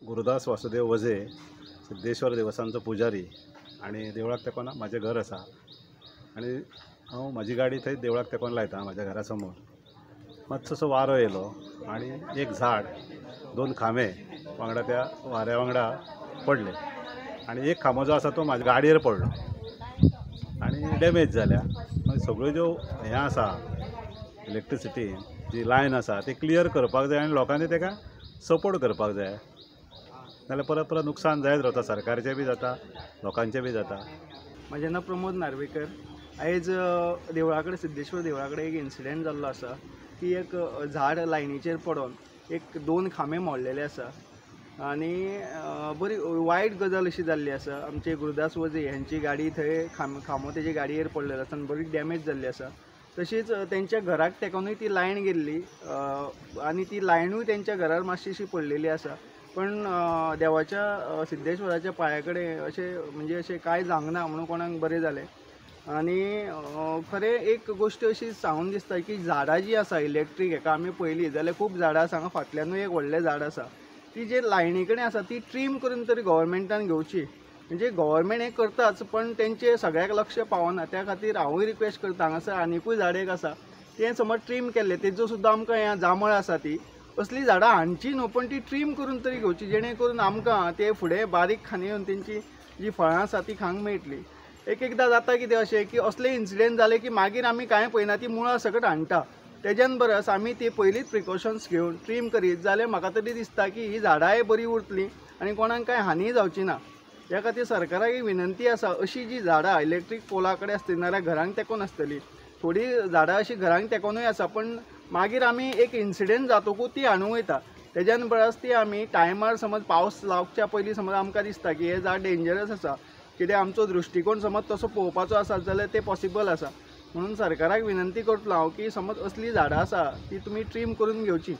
गुरुदास वासुदेव वझे, सिद्धेश्वर देवस्थानचो पुजारी आनी देवळाक तेंकून म्हाजें घर आसा आनी हांव म्हाजी गाडी थंय देवळाक तेंकून लायता म्हाज्या घरा समोर. मातसोसो वारो येयलो आनी एक झाड, दोन खांबे वांगडा त्या वाऱ्या वांगडा पडले आनी एक खांबो जो आसा तो म्हाज्या गाडयेर पडलो आनी डॅमेज जाल्या. मागीर सगळ्यो ज्यो हें आसा, इलेक्ट्रिसिटी जी लायन आसा ती क्लियर करपाक जाय आनी लोकांनी ताका सपोर्ट करपाक जाय, नाल्यार परत परत नुकसान जायत रावता, सरकारचें बी जाता, लोकांचें बी जाता. म्हजें नांव प्रमोद नार्वेकर. आयज देवळा कडेन, सिद्धेश्वर देवळा कडेन एक इन्सिडंट जाल्लो आसा की एक झाड लायनीचेर पडोन एक दोन खांबे मोडलेले आसा आनी बरी वायट गजाल अशी जाल्ली आसा. आमचे गुरुदास वझे हेंची गाडी थंय खांबो तेजे गाडयेर पडलेलो आसा आनी बरी डॅमेज जाल्ली आसा. तशीच तेंच्या घराक तेकोनूय ती लायन गेल्ली आनी ती लायनूय तेंच्या घरार मातशी पडलेली आसा. पण देवाच्या सिद्धेश्वराच्या पांया कडेन अशें म्हणजे अशें कांय जावंक ना म्हणून कोणाक बरें जालें. आनी खरें एक गोश्ट अशी सांगून दिसता की झाडां जीं आसा इलेक्ट्रीक हेका आमी पळयली जाल्यार खूब झाडां आसा. हांगा फाटल्यानूय एक व्हडलें झाड आसा, ती जे लायनी कडेन आसा ती ट्रीम करून तरी गव्हर्मेंटान घेवची. म्हणजे गव्हर्मेंट हें करताच पण तेंचे सगळ्याक लक्ष पावना. त्या खातीर हांवूय रिक्वेस्ट करता, हांगासर आनिकूय झाड एक आसा तें समज ट्रीम केल्लें तेजो सुद्दां आमकां हें जांबळ आसा ती असलीं झाडां हाडची न्हू, पण ती ट्रीम करून तरी घेवची, जेणे करून आमकां ते फुडें बारीक खांद येवन तेंची जी फळां आसा ती खावंक मेळटली. एक एकदां जाता कितें अशें की असले इन्सिडंट जाले की मागीर आमी कांय पळयना, ती मुळां सकट हाडटा. तेज्यान बरस आमी ती पयलींच प्रिकॉशन्स घेवन ट्रीम करीत जाल्यार म्हाका तरी दिसता की ही झाडांय बरीं उरतलीं आनी कोणाक कांय हानीय जावची ना. ह्या खातीर सरकाराक एक विनंती आसा, अशी जी झाडां इलेक्ट्रीक पोला कडेन आसतली नाल्यार घरांक तेंकून आसतली, थोडीं झाडां अशीं घरांक तेंकोनूय आसा, पण मागीर आमी एक इन्सिडंट जातकूच ती हाडूंक वयता. तेज्यान बरस ती आमी टायमार समज पावस लागच्या पयलीं समज आमकां दिसता की हें झाड डेंजरस आसा, कित्याक आमचो दृश्टिकोण समज तसो पळोवपाचो आसा जाल्यार तें पॉसिबल आसा. म्हणून सरकाराक विनंती करतलो हांव की समज असलीं झाडां आसा ती तुमी ट्रीम करून घेवची.